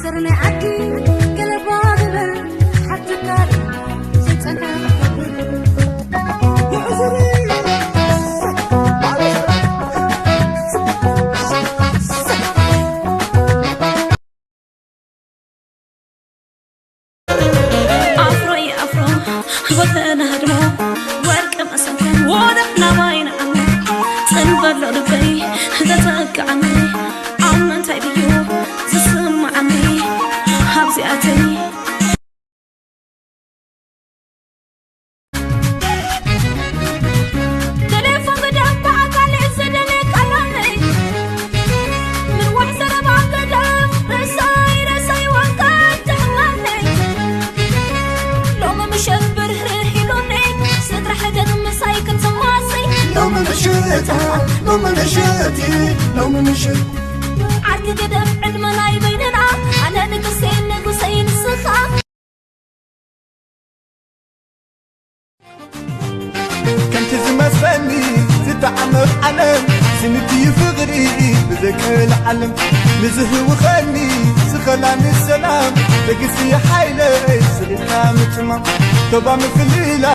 ዘር ናይ ዓዲ ገለባ ግበር፣ ሓድካ ድማ ዘይጸንሐ ክገብር። ኣፍሮይ ኣፍሮ ህይወተና ህድሞ ወርቂ መሰንተን ወደብ ናባይ ንዓሞ ጽንበሎ ልበይ ዘተክዓኒ ኣብ ምንታይ ድዩ ዝስምዓኒ? ኣብዚኣተይ ቴሌፎን ገዳም ብኣካል ዝደሊ ቀላመይ ምንዋሕ ዘረባ ገዳም ርእሰይ ርእሰይ ወንቀል ትሕማመይ ሎሚ ምሸት ብርህርህ ኢሉኒ ስድራ ሕደር ምሳይ ክንትማሰይ ሎሚ ምሽት ሎሚ ምሽት ሎሚ ምሽት ዓርኪ ገደፍ ዕድመ ናይ በይንና ኣነ ንግስቴ ንጉሰይ ንስኻ ከምቲ ዝመስለኒ ዝተዓመቕ ዓለም ስንትዩ ፍቕሪ ብዘይክእል ዓለም ንዝህውኸኒ ስኸላ ንሰላም ትዕግስቲ ሓይለይ ስሪትካ ምትማም ቶባ ምፍልላ